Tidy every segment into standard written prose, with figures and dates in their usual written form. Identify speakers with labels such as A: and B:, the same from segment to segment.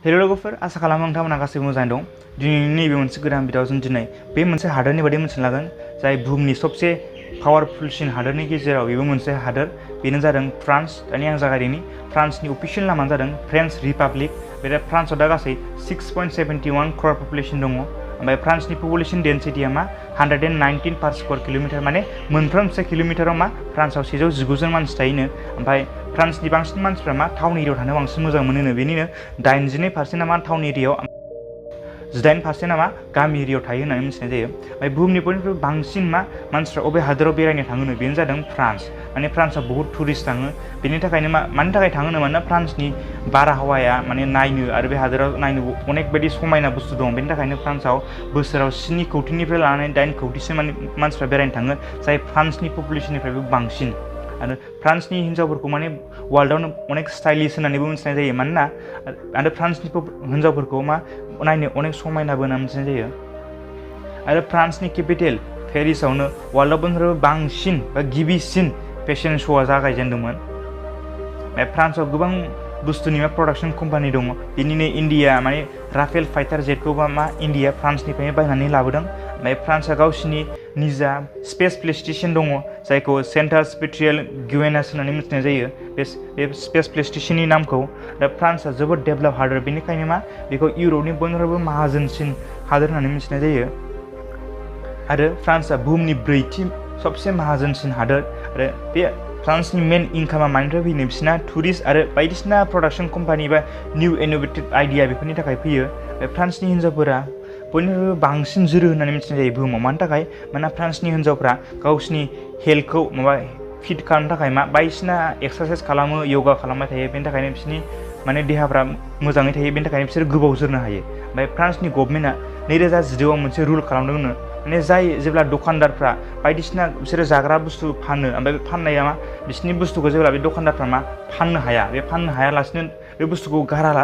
A: Hello लोगोफोर आसा खालामो नोंथांमोना गासैबो मोजाङै दं। दिनैनि नैबे मोनसे गोदान भिडिअआव जों दिनै बे मोनसे हादोरनि बादै मिथिनो लागोन जाय बुहुमनि सबसे पावारफुलसिन हादोरनि गेजेराव बेबो मोनसे हादोर बेनो जादों फ्रान्स। दानि आं जागायदिनि फ्रान्सनि अफिशियेल नामानो जादों फ्रेन्स रिपाब्लिक। बे फ्रान्सआव दा गासै 6.71 क्रर पपुलेशन दङ। ओमफ्राय फ्रान्सनि पपुलेशन डेन्सिटिया मा 119 पर स्क्वायर किलोमीटर माने मोनफ्रोम से किलोमीटराव मा फ्रान्सआव 119 जन मानसि थायोनो। ओमफ्राय फ्रान्सनि बांसिन मानसिफ्रा मा टाउन एरियायाव थानो बांसिन मोजां मोनोनो। बेनिनो 82% मा टाउन एरियायाव 18% मा गामि एरियायाव थायो होननानै मिथिनाय जायो। ओमफ्राय बुहुमनि बयनिख्रुइबो बांसिन मा मानसिफ्रा अबे हादोराव बेरायनो थाङोनो बेनो जादों फ्रान्स। माने फ्रान्सआव बहुत टुरिस्ट थाङो। बेनि थाखायनो मानि थाखाय थाङोनो मानोना फ्रान्सनि बारहावाया माने नायनो आरो बे हादोराव नायनो अनेक बायदि समायना बुस्थु दं। बेनि थाखायनो फ्रान्सआव बोसोराव 7 कौटिनिफ्राय लानानै 8 कौटिसिम मानसिफ्रा बेरायनो थाङो, जाय फ्रान्सनि पपुलेशननिफ्रायबो बांसिन। आरो फ्रान्सनि हिन्जावफोरखौ माने वर्ल्डआवनो अनेक स्टाइलिश होननानैबो मिथिनाय जायो मानोना आरो फ्रान्सनि हिन्जावफोरखौ मा नायनो अनेक समायनाबो होनना मिथिनाय जायो। आरो फ्रान्सनि केपिटेल पेरिसआवनो वर्ल्डआव बयनिख्रुइबो बांसिन बा गिबिसिन फेशन श'आ जागायजेनदोंमोन। फ्रान्सआव गोबां बुस्थुनि मा प्रडाक्शन कम्पानि दङ। बिनिनो इन्डिया माने राफेल फाइटार जेटखौ मा इन्डिया फ्रान्सनिफ्रायनो बायनानै लाबोदों। ओमफ्राय फ्रान्सआ गावसिनि निजा स्पेस प्ले स्टेशन दङ जायखौ सेन्टार स्पेट्रियेल गुवेनास होननानै मिथिनाय जायो। बे स्पेस प्ले स्टेशननि नामखौ दा फ्रान्सआ जोबोद डेभेलप हादोर, बेनिखायनो मा बेखौ इउरपनि बयनिख्रुइबो माहाजोनसिन हादोर होननानै मिथिनाय जायो। आरो फ्रान्सआ बुहुमनि 4थि सबसे माहाजोनसिन हादोर। आरो बे फ्रान्सनि मेन इनकामा मानिफ्राय फैयो बिसिना टुरिस्ट आरो बायदिसिना प्रडाक्शन कम्पानि बा निउ इनोभेटिभ आइडिया बेफोरनि थाखाय फैयो। फ्रान्सनि हिन्जावफोरा बयनिख्रुइबो बांसिन जोरो होननानै मिथिनाय जायो बुहुमाव। मानि थाखाय मानोना फ्रान्सनि हिन्जावफ्रा गावसिनि हेल्थखौ फिट खालामनो थाखाय मा बायदिसिना एक्सारसाइज खालामो, योगा खालामबाय थायो। बेनि थाखायनो बिसोरनि माने देहाफ्रा मोजाङै थायो, बेनि थाखायनो बिसोर गोबाव जोरनो हायो। ओमफ्राय फ्रान्सनि गभर्नमेन्टआ 2016आव मोनसे रुल खालामदोंनो माने जाय जेब्ला दखानदारफ्रा बायदिसिना बिसोरो जाग्रा बुस्थु फानो, ओमफ्राय बे फाननाया मा बिसोरनि बुस्थुखौ जेब्ला बे दखानदारफ्रा मा फाननो हाया, बे फाननो हायालासिनो बे बुस्थुखौ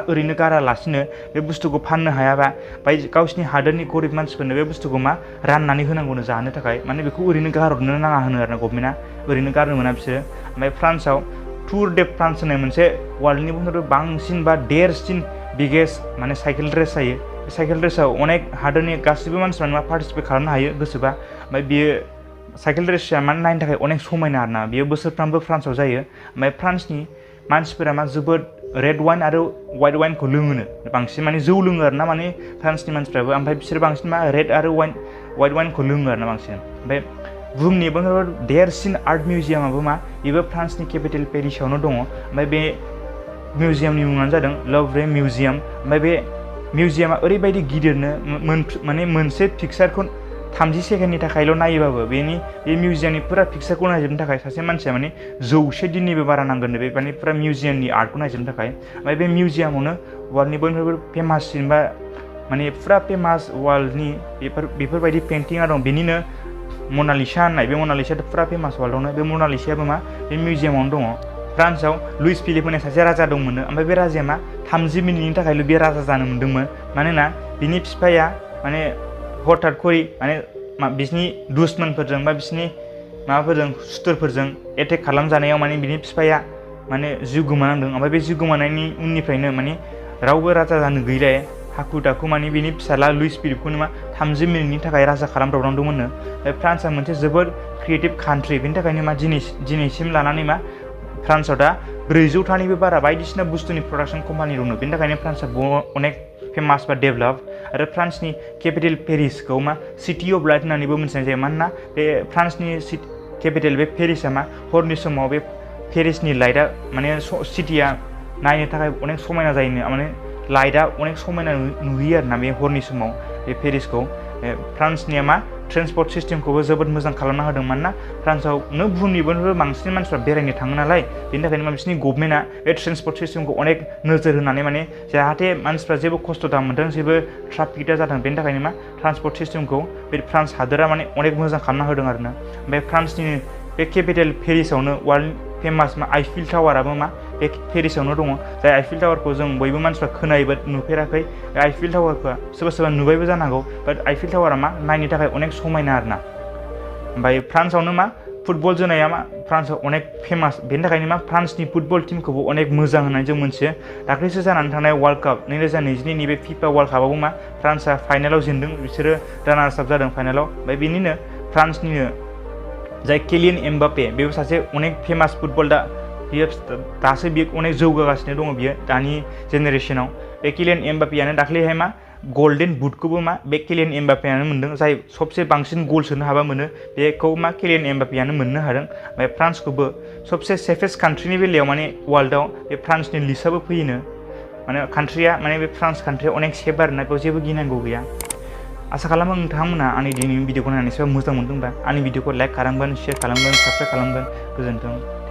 A: ओरैनो गारालासिनो बे बुस्थुखौ फाननो हायाबा गावसिनि हादोरनि गरिब मानसिफोरनो बे बुस्थुखौ मा राननानै होनांगौनो जानो थाखाय। माने बेखौ ओरैनो गारहरनो नाङा होनो आरो गभर्नमेन्टआ, ओरैनो गारनो मोना बिसोरो। ओमफ्राय फ्रान्सआव टुर डे फ्रान्स होननाय मोनसे वर्ल्डनि बयनिख्रुइबो बांसिन बा देरसिन बिगेस्ट माने साइकेल रेस जायो। बे साइकेल रेसाव अनेक हादोरनि गासिबो मानसिफ्रानो मा पार्टिसिपेट खालामनो हायो गोसोबा। ओमफ्राय बियो साइकेल रेसआ माने नायनो थाखाय अनेक समायना आरोना, बियो बोसोरफ्रामबो फ्रान्सआव जायो। ओमफ्राय फ्रान्सनि मानसिफोरा मा जोबोद रेड वाइन आरो वाइट वाइनखौ लोङोनो बांसिन, माने जौ लोङो आरोना माने फ्रान्सनि मानसिफ्राबो। ओमफ्राय बिसोर बांसिन मा रेड आरो वाइट वाइनखौ लोङो आरोना बांसिन। ओमफ्राय बुहुमनि बयनिख्रुइबो देरसिन आर्ट मिउजियामाबो मा बेबो फ्रान्सनि केपिटेल पेरिसआवनो दङ। ओमफ्राय बे मिउजियामनि मुङानो जादों लवरे मिउजियाम। ओमफ्राय बे मिउजियामा ओरैबायदि गिदिरनो माने मोनसे पिक्सारखौ 30 सेकेन्डनि थाखायल' नायोबाबो बे मिउजियामनि फुरा पिक्सारखौ नायजोबनो थाखाय सासे मानसिया माने 100 दिननिबो बारा नांगोन बे माने फुरा मिउजियामनि आर्टखौ नायजोबनो थाखाय। ओमफ्राय बे मिउजियामावनो वर्ल्डनि बयनिख्रुइबो फेमाससिन बा माने फुरा फेमास वर्ल्डनि बेफोरबायदि पेन्टिङा दं। बेनिनो मनालिसा होननाय, बे मनालिसायाथ' फुरा फेमास वर्ल्डआवनो, बे मनालिसायाबो मा बे मिउजियामावनो दङ। फ्रान्सआव लुइस फिलिप होननाय सासे राजा दंमोन। ओमफ्राय बे राजाया मा 30 मिनिटनि थाखायल' बे राजा जानो मोन्दोंमोन, मानोना बिनि बिफाया माने हरथात खरि माने बिसिनि दुश्मनफोरजों बा बिसिनि माबाफोरजों सुथुरफोरजों एटेक खालामजानायाव माने बिनि बिफाया माने जिउ गोमानांदों। ओमफ्राय बे जिउ गोमानायनि उननिफ्रायनो माने रावबो राजा जानो गैलाय हाखु दाखु माने बिनि फिसाला लुइस फिलिपखौनो मा 30 मिनिटनि थाखाय राजा खालामदावनांदोंमोननो। फ्रान्सआ मोनसे जोबोद क्रिएटिभ कान्ट्रि, बेनि थाखायनो मा दिनैसिम लानानै मा फ्रान्सआव दा 400थानिबो बारा बायदिसिना बुस्थुनि प्रडाक्शन कम्पानि दङ। बेनि थाखायनो फ्रान्सआ अनेक फेमास बा डेभेलप। आरो फ्रान्सनि केपिटेल पेरिसखौ मा सिटि अफ लाइट होननानैबो मिथिनाय जायो, मानोना बे फ्रान्सनि केपिटेल बे पेरिसआ मा हरनि समाव बे पेरिसनि लाइटआ माने सिटिया नायनो थाखाय अनेक समायना जायोनो, माने लाइटआ अनेक समायना नुयो आरोना बे हरनि समाव बे पेरिसखौ। फ्रान्सनिया मा ट्रेन्सपर्ट सिस्टेमखौबो जोबोद मोजां खालामना होदों, मानोना फ्रान्सआवनो बुहुमनि बयनिख्रुइबो बांसिन मानसिफ्रा बेरायनो थाङो नालाय। बेनि थाखायनो मा बिसोरनि गभर्नमेन्टआ बे ट्रेन्सपर्ट सिस्टेमखौ अनेक नोजोर होनानै माने जाहाथे मानसिफ्रा जेबो खस्थ' दा मोनथों, जेबो ट्राफिकआ जाथों, बेनि थाखायनो मा ट्रान्सपर्ट सिस्टेमखौ बे फ्रान्स हादोरा माने अनेक मोजां खालामना होदों आरोना। ओमफ्राय फ्रान्सनि बे केपिटेल पेरिसआवनो वर्ल्ड फेमास मा आइफिल टावाराबो मा बे पेरिसआवनो दङ। जाय आइफिल टावारखौ जों बयबो मानसिफ्रा खोनायोबो नुफेराखै। बे आइफिल टावारखौ सोरबा नुबायबो जानांगौ, बाट आइफिल टावारा मा नायनो थाखाय अनेक समायना आरोना। ओमफ्राय फ्रान्सआवनो मा फुटबल जोनाया मा फ्रान्सआव अनेक फेमास बेनि थाखायनो मा फ्रान्सनि फुटबल टीमखौबो अनेक मोजां होननानै जों मोनथियो दाख्लैसो जानानै थांनाय वर्ल्ड काप 2022 नि बे फिफा वर्ल्ड कापआवबो मा फ्रान्सआ फाइनालाव जेनदों बिसोरो रानार्स आप जादों फाइनालाव ओमफ्राय बेनिनो फ्रान्सनिनो जाय किलियान एम्बापे बेबो सासे अनेक फेमास फुटबल बियो दासो बियो अनेक जौगागासिनो दङ बियो दानि जेनेरेसनाव बे किलियान एम्बापेयानो दाख्लैहाय मा गल्डेन बुटखौबो मा बे किलियान एम्बापेयानो मोनदों जाय सबसे बांसिन गल सोनो हाबा मोनो बेखौ मा किलियान एम्बापेयानो मोननो हादों ओमफ्राय फ्रान्सखौबो सबसे सेफेस्ट कान्ट्रिनि बेलायाव माने वर्ल्डआव बे फ्रान्सनि लिस्टआबो फैयोनो माने कान्ट्रिया माने बे फ्रान्स कान्ट्रिया अनेक सेफ आरोना बेयाव जेबो गिनांगौ गैया आसा खालामो नोंथांमोना आंनि दिनैनि भिडिअखौ नायनानै एसेबाबो मोजां मोनदोंबा आंनि भिडिअखौ लाइक खालामगोन शेयार खालामगोन साबस्क्राइब खालामगोन गोजोन्थों।